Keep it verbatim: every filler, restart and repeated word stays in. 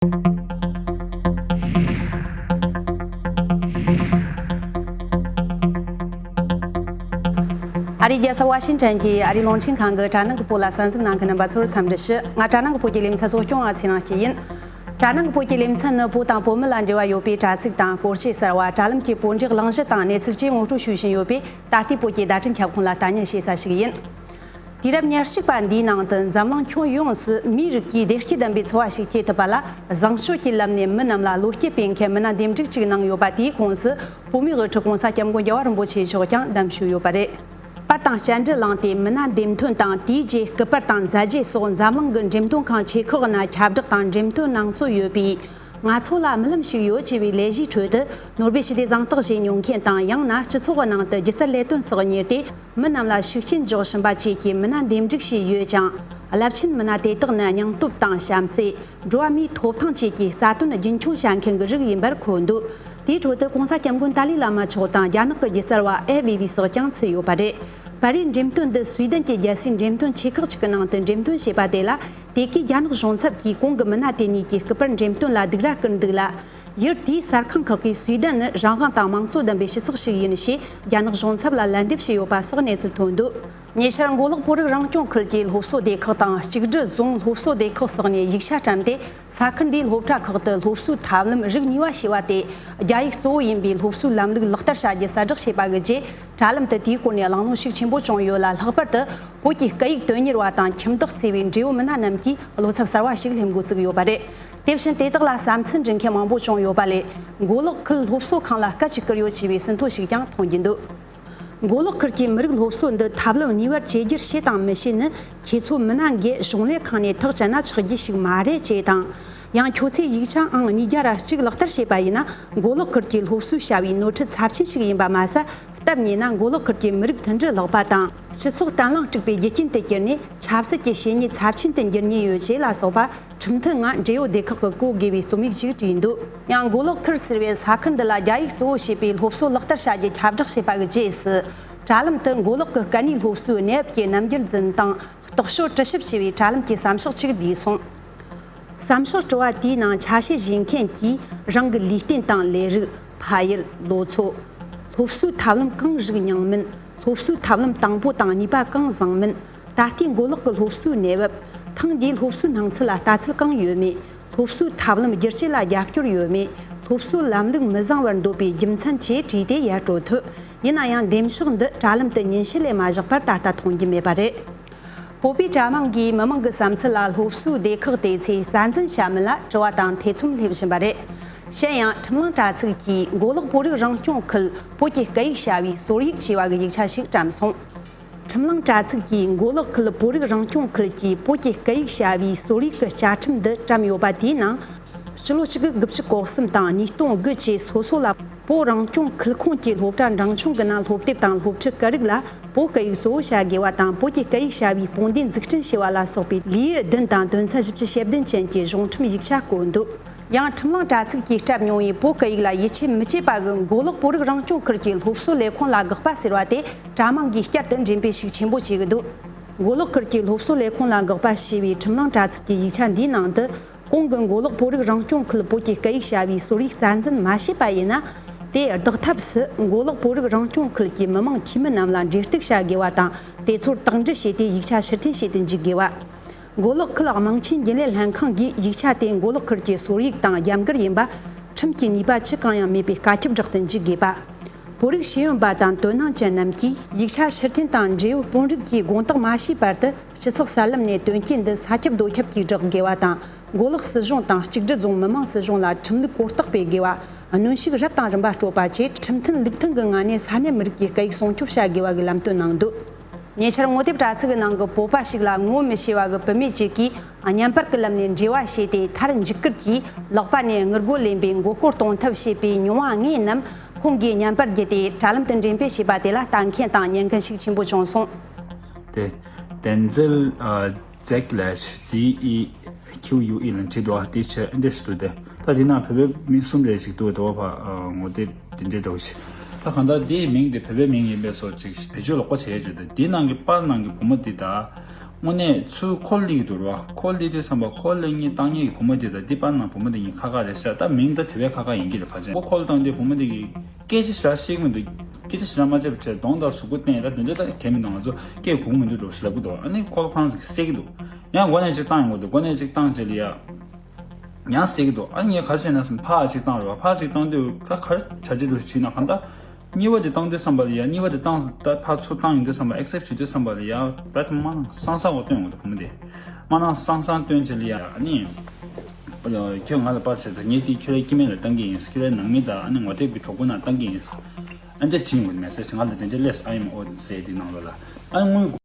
ཨ་རིའི་རྒྱལ་ས་ཝ་ཤིང་ཊོན་གྱི་ཨ་རིའི་རླུང་འཕྲིན་ཁང་གི་དྲ་ནང་གི་བོད་ལ་གསན་གཟིགས་གནང་མཁན་རྣམ་པ་ཚོར་འཚམས་འདྲི་ཞུ། ང་དྲ་ནང་གི་བོད་ཀྱི་ལེ་ཚན་གཙོ་སྐྱོང་བ་ཚེ་རིང་སྐྱིད་ཡིན། དྲ་ནང་གི་བོད་ཀྱི་ལེ་ཚན་ནི་བོད་དང་བོད་མི་ལ་འབྲེལ་བ་ཡོད་པའི་དྲ་ཚིགས་དང་སྐོར་བཤད་གསར་བ། དྲ་ལམ་གྱི་བོད་འབྲེལ་གླེང་གཞི་དང་གནས་ཚུལ་བཅས་ངོ་སྤྲོད་ཞུ་བཞིན་ཡོད་པའི་ད་ལྟའི་བོད་ཀྱི་བརྡ་འཕྲིན་ཁྱབ་ཁོངས་ལ་ལྟ་ཉན་བྱེད་ས་ཞིག་ཡིན། དུས་རབས་ཉེར་གཅིག་པ་འདིའི་ནང་དུ་འཛམ་གླིང་ཁྱོན་ཡོངས་སུ་མིའི་རིགས་ཀྱིས་བདེ་སྐྱིད་ལྡན་པའི་འཚོ་བ་ཞིག་སྐྱེལ་ཐུབ་པ་ལ་བཟང་སྤྱོད་ཀྱི་ལམ་ནས་མི་རྣམས་ལ་བློ་སྐྱེད་སྤེལ་མཁན་མི་སྣ་འདེམས་སྒྲུག་ཅིག་གནང་ཡོད་པ། དེའི་ཁོངས་སུ་བོད་མིའི་དབུ་ཁྲིད་༸གོང་ས་༸སྐྱབས་མགོན་རྒྱལ་བ་རིན་པོ་ཆེ་མཆོག་ཀྱང་གདན་ཞུས་ཡོད་པ་རེད། པར་དང་བཅར་འདྲི་བླངས་ཏེ་མི་སྣ་འདེམས་ཐོན་དང་དེའི་རྗེས་སྐུ་པར་དང་མཛའ་བརྗེ་སོགས་འཛམ་གླིང་གི་འགྲེམས་སྟོན་ཁང་ཆེ་ཁག་ནས་ཁྱབ་བསྒྲགས་དང་འགྲེམས་སྟོན་གནང་སྲོལ་ཡོད་པའི། ང་ཚོ་ལ་རྨི་ལམ་ཞིག་ཡོད་ཅེས་པའི་ལས་གཞིའི་ཁྲོད་དུ། ནོར་སྦེལ་ཞི་བདེ་གཟེངས་རྟགས་བཞེས་མྱོང་མཁན་དང་། ཡང་ན་སྤྱི་ཚོགས་ཀྱི་ནང་དུ་སྒྱུ་རྩལ་ལས་དོན་སོགས་གཉེར་ཏེ་མི་རྣམས་ལ་ཤུགས་རྐྱེན་འཇོག་བཞིན་པ་བཅས་ཀྱི་མི་སྣ་འདེམས་སྒྲུག་བྱས་ཡོད་ཅིང་། རླབས་ཆེན་མི་སྣ་དེ་དག་ནི་སྙིང་སྟོབས་དང་བྱམས་བརྩེ། འགྲོ་བ་མིའི་ཐོབ་ཐང་བཅས་ཀྱི་རྩ་དོན་རྒྱུན་འཁྱོངས་བྱ་མཁན་གྱི་རིགས་ཡིན་པར་འཁོད་འདུག་དེའི་ཁྲོད་དུ་༸གོང་ས་༸སྐྱབས་མགོན་ཏཱ་ལའི་བླ་མ་མཆོག་དང་རྒྱ་ནག་གི་སྒྱུ་རྩལ་བ་ཨེ་ཝེ་ཝེ་སོགས་ཀྱང་ཚུད་ཡོད་པ་རེད། པར་རིས་འགྲེམས་སྟོན་འདི་སུའེ་ཌེན་གྱི་རྒྱལ་སའི་འགྲེམས་སྟོན་ཆེ་ཁག་ཅིག་གི་ནང་དུ་འགྲེམས་སྟོན་བྱས་པ་དེ་ལ། དེ་གའི་རྒྱ་ནག་གཞུང་ཚབ་ཀྱིས་གོང་གི་མི་སྣ་དེ་གཉིས་ཀྱི་སྐུ་པར་འགྲེམས་སྟོན་ལ་སྡིགས་ར་བསྐུལ་འདུག་ལ། ཡུལ་དེའི་གསར་ཁང་ཁག་གིས་སུའེ་ཌེན་ནི་རང་དབང་དང་དམངས་གཙོ་ལྡན་པའི་སྤྱི་ཚོགས་ཤིག་ཡིན་ཞེས་རྒྱ་ནག་གཞུང་ཚབ་ལ་ལན་འདེབས་བྱས་ཡོད་པ་སོགས་གནས་ཚུལ་ཐོན་འདུག་ཉེ་ཆར་མགོ་ལོག་བོད་རིགས་རང་སྐྱོང་ཁུལ་གྱི་སློབ་གསོ་སྡེ་ཁག་དང་གཅིག་སྒྲིལ་རྫོང་སློབ་གསོ་སྡེ་ཁག་སོགས་ནས་ཡིག་ཆ་བཀྲམ་སྟེ། ས་ཁུལ་འདིའི་སློབ་གྲྭ་ཁག་ཏུ་སློབ་གསོའི་ཐབས་ལམ་རིགས་གཉིས་པ་ཞེས་པ་དེ་རྒྱ་ཡིག་གཙོ་བོ་ཡིན་པའི་སློབ་གསོའི་ལམ་ལུགས་ལག་བསྟར་བྱ་རྒྱུ་གསལ་བསྒྲགས་བྱས་པ་གི་རྗེས། དྲ་ལམ་དུ་དེའི་སྐོར་ནས་གླེང་སློང་ཤུགས་ཆེན་པོ་བྱུང་ཡོད་ལ། ལྷག་པར་དུ་བོད་ཀྱི་སྐད་ཡིག་དོན་གཉེར་བ་དང་ཁྱིམ་བདག་བརྩེ་བའི་འབྲེལ་ཡོད་མི་སྣ་རྣམས་ཀྱིས་བློ་འཚབ་གསར་བ་ཞིག་སླེབས་འགོ་བཙུགས་ཡོད་པ་རེད། དེ་བཞིན་དེ་དག་ལ་བསམ་ཚུལ་འབྲི་མཁན་མང་པོ་བྱུང་ཡོད་པ་ལས། མགོ་ལོག་ཁུལ་སློབ་གསོ་ཁང་ལ་སྐད་ཅིག་བསྐུར་ཡོད་ཅེས་པའི་ཟིན་ཐོ་ཞིག་ཀྱང་མཐོང་རྒྱུ་འདུག་མགོ་ལོག་ཁུལ་གྱི་མི་རིགས་སློབ་གསོ་འདི་ཐབས་ལམ་གཉིས་པར་བཅོས་བསྒྱུར་བྱེད་དང་མི་བྱེད་ནི། ཁྱེད་ཚོ་མི་སྣ་འགས་གཞུང་ལས་ཁང་ནས་ཐག་བཅད་ན་ཆོག་རྒྱུ་ཞིག་མ་རེད་ཅེས་དང་། ཡང་ཁྱོད་ཚོས་ཡིག་ཆ་ཨང་ཉིས་བརྒྱ་ར་གཅིག་ལག་བསྟར་བྱས་པ་ཡིན་ན། མགོ་ལོག་ཁུལ་གྱི་སློབ་གསོས་བྱ་བའི་ནོར་འཁྲུལ་ཚབས་ཆེན་ཞིག་ཡིན་པ་མ་ཟད། སྟབས་ཉེས་ན་མགོ་ལོག་ཁུལ་གྱི་མི་རིགས་མཐུན་སྒྲིལ་ལྷག་པ་དང་། སྤྱི་ཚོགས་བརྟན་ལྷིང་དཀྲུག་པའི་རྒྱུ་རྐྱེན་དུ་གྱུར་ནས། ཆབ་སྲིད་ཀྱི་བྱས་ཉེས་ཚབས་ཆེན་དུ་འགྱུར་ཉེན་ཡོད་ཅེས་ལ་སོགས་པ། ཁྲིམས་མཐུན་ངང་འབྲེལ་ཡོད་སྡེ་ཁག་གིས་གོ་དགོས་པའི་རྩོམ་ཡིག་ཅིག་བྲིས་འདུག་ཡང་མགོ་ལོག་ཁུལ་ཟེར་བའི་ས་ཁུལ་འདི་ལ་རྒྱ་ཡིག་གཙོ་བོ་བྱས་པའི་སློབ་གསོ་ལག་བསྟར་བྱ་རྒྱུ་ཁྱབ་བསྒྲགས་བྱས་པ་གི་རྗེས་སུ། དྲ་ལམ་དུ་མགོ་ལོག་གི་སྐད་གཉིས་སློབ་གསོའི་གནས་བབ་ཀྱི་རྣམ་འགྱུར་འཛིན་སྟངས་རྟོག་དཔྱོད་དྲི་ཞིབ་ཞེས་པའི་དྲ་ལམ་གྱི་བསམ་ཤག་ཅིག་བསྡུས་སོང་། བསམ་ཤག་དྲི་བ་དེའི་ནང་ཆ་ཤས་བཞེས་མཁན་གྱིས་རང་གི་ལུས་རྟེན་དང་ལས་རིགས། ཕ་ཡུལ། ལོ་ཚོད། སློབ་གསོའི་ཐབས་ལམ་གང་རིགས་མྱངས་མིན། སློབ་གསོའི་ཐབས་ལམ་དང་པོ་དང་གཉིས་པ་གང་བཟང་མིན། ད་ལྟའི་མགོ་ལོག་གི་སློབ་གསོའི་གནས་བབ། ཐེངས་འདིའི་སློབ་གསོའི་སྣང་ཚུལ་ལ་ལྟ་ཚུལ་གང་ཡོད་མེད། སློབ་གསོའི་ཐབས་ལམ་བསྒྱུར་བཅོས་ལ་རྒྱབ་སྐྱོར་ཡོད་མེད། སློབ་གསོའི་ལམ་ལུགས་མི་བཟང་བར་འདོད་པའི་རྒྱུ་མཚན་བཅས་བྲིས་ཏེ་ཡར་སྤྲོད་ཐུབ། ཡིན་ན་ཡང་འདེམས་ཤོག་འདི་དྲ་ལམ་དུ་ཉིན་ཤས་ལས་མ་བཞག་པར་ད་ལྟ་མཐོང་རྒྱུ་མེད་པ་རེད། བོད་པའི་དྲ་དམངས་ཀྱིས་མི་མང་གི་བསམ་ཚུལ་ལ་སློབ་གསོའི་སྡེ་ཁག་དེ་ཚོས་རྩ་འཛིན་བྱ་མིན་ལ་དྲི་བ་དང་ཐེ་ཚོམ་སླེབས་བཞིན་པ་རེད། གཞན་ཡང་ཁྲིམས་གླིང་དྲ་ཚིགས་ཀྱིས་མགོ་ལོག་བོད་རིགས་རང་སྐྱོང་ཁུལ་བོད་ཀྱི་སྐད་ཡིག་བྱ་བའི་སོར་ཡིག་ཅེས་པ་གི་ཡིག་ཆ་ཞིག་བཀྲམ་སོང་། ཁྲིམས་གླིང་དྲ་ཚིགས་ཀྱིས་མགོ་ལོག་ཁུལ་བོད་རིགས་རང་སྐྱོང་ཁུལ་གྱི་བོད་ཀྱི་སྐད་ཡིག་བྱ་བའི་སོར་ཡིག་གི་བཅའ་ཁྲིམས་འདི་བཀྲམ་ཡོད་པ་དེའི་ནང་། སྤྱི་ལོ་གཅིག་དགུ་བཅུ་གོ་གསུམ་དང་ཉིས་སྟོང་དགུ་བཅས་སོ་སོ་ལ་བོད་རང་སྐྱོང་ཁུལ་ཁོངས་ཀྱི་སློབ་གྲྭ་འབྲིང་ཆུང་གི་ནང་སློབ་དེབ་དང་སློབ་ཁྲིད་སྐད་རིགས་ལ་བོད་སྐད་ཡིག་གཙོ་བོ་བྱ་དགོས་པ་དང་། བོད་ཀྱི་སྐད་ཡིག་བྱ་བའི་དཔུང་སྡེ་འཛུགས་སྐྲུན་བྱས་པ་ལ་སོགས་པའི་ལེའུ་བདུན་དང་དོན་ཚན་བཞི་བཅུ་ཞེ་བདུན་ཅན་གྱི་གཞུང་ཁྲིམས་ཡིག་ཆ་བཀོད་འདུག་ཡང་ཁྲིམས་གླིང་དྲ་ཚིགས་ཀྱིས་བཀྲམ་མྱོང་བའི་བོད་སྐད་ཡིག་ལ་ཡིད་ཆེས་མི་བྱེད་པ་གི་མགོ་ལོག་བོད་རིགས་རང་སྐྱོང་ཁུལ་གྱི་སློབ་གསོ་ལས་ཁུངས་ལ་དགག་པ་ཟེར་བ་དེ་དྲ་དམངས་ཀྱིས་བསྐྱར་དུ་འགྲེམས་སྤེལ་ཞིག་ཆེན་པོ་བྱེད་ཀྱི་འདུག་མགོ་ལོག་ཁུལ་གྱི་སློབ་གསོ་ལས་ཁུངས་ལ་དགག་པ་ཞེས་པའི་ཁྲིམས་གླིང་དྲ་ཚིགས་ཀྱི་ཡིག་ཆ་འདིའི་ནང་དུ། གོང་གི་མགོ་ལོག་བོད་རིགས་རང་སྐྱོང་ཁུལ་བོད་ཀྱི་སྐད་ཡིག་བྱ་བའི་སོར་ཡིག་རྩ་འཛིན་མ་བྱས་པ་ཡིན་ན། དེ་ལྡག་ཐབས་སུ་མགོ་ལོག་བོད་རིགས་རང་སྐྱོང་ཁུལ་གྱི་མི་མང་འཐུས་མི་རྣམས་ལ་འབྲེལ་གཏུག་བྱ་དགོས་པ་དང་། དེ་ཚོར་དག་འབྲེལ་བྱས་ཏེ་ཡིག་ཆ་ཕྱིར་འཐེན་བྱེད་དུ་འཇུག་དགོས་པ། མགོ་ལོག་ཁུལ་དམངས་ཆེན་རྒྱུན་ལས་ལྷན་ཁང་གིས་ཡིག་ཆ་དེ་མགོ་ལོག་ཁུལ་གྱི་སོར་ཡིག་དང་རྒྱབ་འགལ་ཡིན་པ། ཁྲིམས་ཀྱི་ནུས་པ་ཅི་གང་ཡང་མེད་པའི་བཀའ་ཁྱབ་བསྒྲགས་དུ་འཇུག་དགོས་པ། བོད་རིགས་ཤེས་ཡོན་པ་དང་དོ་སྣང་ཅན་རྣམས་ཀྱིས་ཡིག་ཆ་ཕྱིར་འཐེན་དང་འབྲེལ་ཡོད་དཔོན་རིགས་ཀྱིས་དགོངས་དག་མ་བྱས་བར་དུ་སྤྱི་ཚོགས་གསར་ལམ་ནས་དོན་རྐྱེན་འདི་ས་ཁྱབ་རྡོ་ཁྱབ་ཀྱིས་བསྒྲགས་དགོས་པ་དང་། མགོ་ལོག་སྲིད་གཞུང་དང་གཅིག་སྒྲིལ་རྫོང་མི་དམངས་སྲིད་གཞུང་ལ་ཁྲིམས་ལུགས་གོ་རྟོགས་སྤེལ་དགོས་པ། གནོན་ཤུགས་རབ་དང་རིམ་པ་སྤྲོད་པ་བཅས་ཁྲིམས་མཐུན་ལུགས་མཐུན་གྱི་ངང་ནས་ས་གནས་མི་རིགས་ཀྱི་སྐད་ཡིག་སྲུང་སྐྱོབ་བྱ་དགོས་པ་གི་ལམ་སྟོན་གནང་འདུག་ཉེ་ཆར་ངོ་དེབ་དྲ་ཚིགས་ཀྱི་ནང་གི་བོད་པ་ཞིག་ལ་ངོ་མི་ཤེས་པ་གི་བུད་མེད་ཅིག་གིས་བརྙན་པར་གྱི་ལམ་ནས་འབྲེལ་བ་བྱས་ཏེ། མཐར་འཇིགས་སྐུལ་གྱིས་ལག་པ་ནས་དངུལ་སྒོར་ལེན་པའི་མགོ་སྐོར་གཏོང་ཐབས་བྱས་པའི་མྱོང་བ་ལྔ་རྣམས་ཁོང་གིས་བརྙན་པར་བརྒྱུད་དེ་དྲ་ལམ་དུ་འགྲེམས་སྤེལ་བྱས་པ་དེ་ལ་ལྟ་མཁན་དང་ཉན་མཁན་ཤུགས་ཆེན་པོ་བྱུང་སོང་། དེ། དེན་ཛེལ་ཨ་ཛེག་ལེ་ཇི་ཨི་ཁྱིའུ་ཡུ་ཨི་ལ་བྲིས་འདུག་ཨ། དེ་ཆེ་འདི་ཞིག་འདུག་སྟེ། ད་དེ་ན་བོད་པའི་མི་གསུམ་རེ་ཞིག་འདུག་དེ་བ་ཕ་ཨ་ངོ་དེ་དེ་འདྲའི་འདྲ་བོ་ཞིག་ད་གང་ལྟར་དེའི་མིང་དེ་བོད་པའི་མིང་ཡིན་པས་སོ་ཅིག་བེད་སྤྱོད་ལོག་པ་བྱས་བྱས་ཏེ། དེའི་ནང་གི་པར་ནང་གི་བུ་མོ་དེ་ད་ དངོས་གནས་ཚུར་ཁོལ་སླེབས་ཀྱི་འདུག་ར། ཁོལ་སླེབས་དུས་ཙམ་པ་ཁོལ་སླེབས་མཁན་བཏང་མཁན་གྱི་བུ་མོ་དེ་དང་དེ་པར་ནང་བུ་མོ་དེ་གཉིས་ཁ་ཁ་རེད་ཤག་ད་མིང་ད་དེ་བས་ཁ་ཁ་ཡིན་གྱི་རེད། ཕལ་ཆེར་ཁོ་ཁོལ་བཏང་དུས་བུ་མོ་དེ་གིས་སྐད་ཆ་ཞེ་དྲག་བཤད་ཀྱི་མི་འདུག་སྐད་ཆ་ཞེ་དྲག་མ་བྱས་པ་བྱས་གདོང་དང་གཟུགས་པོ་བསྟན། ད་དེ་འདྲ་ད་གལ་མི་འདུག་ང་ཚོ་སྐད་གོ་གི་མི་འདུག་འགྲོ་ཞེས་ལབ་ཀྱི་འདུག་ཨ་ནི་ཁོ་ཁོ་རང་ཚོ་གིས་བསད་ཀྱི་འདུག་ཡང་མགོ་ནས་གཅིག་བཏང་ཡོང་གི་འདུག་མགོ་ནས་གཅིག་བཏང་རྗེས་ལ་ཡ། ཡང་བསད་ཀྱི་འདུག་ཨ་ངས་ག་རེ་བྱས་ན་བསམ། ཕར་གཅིག་བཏང་རེད་བ། ཕར་གཅིག་བཏང་དུས་ད་ག་རེ་བྱ་རྒྱུ་འདུག་བྱས་ན་གང་ལྟར། གཉིས་པ་དེ་བཏང་དུས་ཙམ་པ་ལ་ཡ། གཉིས་པ་དེ་བཏང་ད་ཕར་ཚུར་བཏང་ཡོང་དུས་ཙམ་པ་accept བྱེད་དུས་ཙམ་པ་ལ་ཡ། བེད་མ་ནང་སང་སང་བ་སྟོན་འོང་འདུག་བུ་མོ་དེ། མ་ནང་སང་སང་སྟོན་བྱས་ལ་ཡ། ཨ་ནི། ཁྱོད་ང་ལ་པར་བྱས་ཙང་ངས་དེ་ཁྱོད་རའི་སྐྱེ་དམན་ལ་བཏང་གི་ཡིན། ཁྱོད་རའི་ནང་མི་དང་ཨ་ནི་ངོ་དེབ་ཀྱི་གྲོགས་པོ་ནང་བཏང་གི་ཡིན། ཨ་འདྲ་བྲིས་འོང་གི་message ང་ལ་དེ་འདྲ་སླེབས། I am old ཟེར་དེ་ནང་ལོགས་ལ། ཨ་ནི་དངུལ་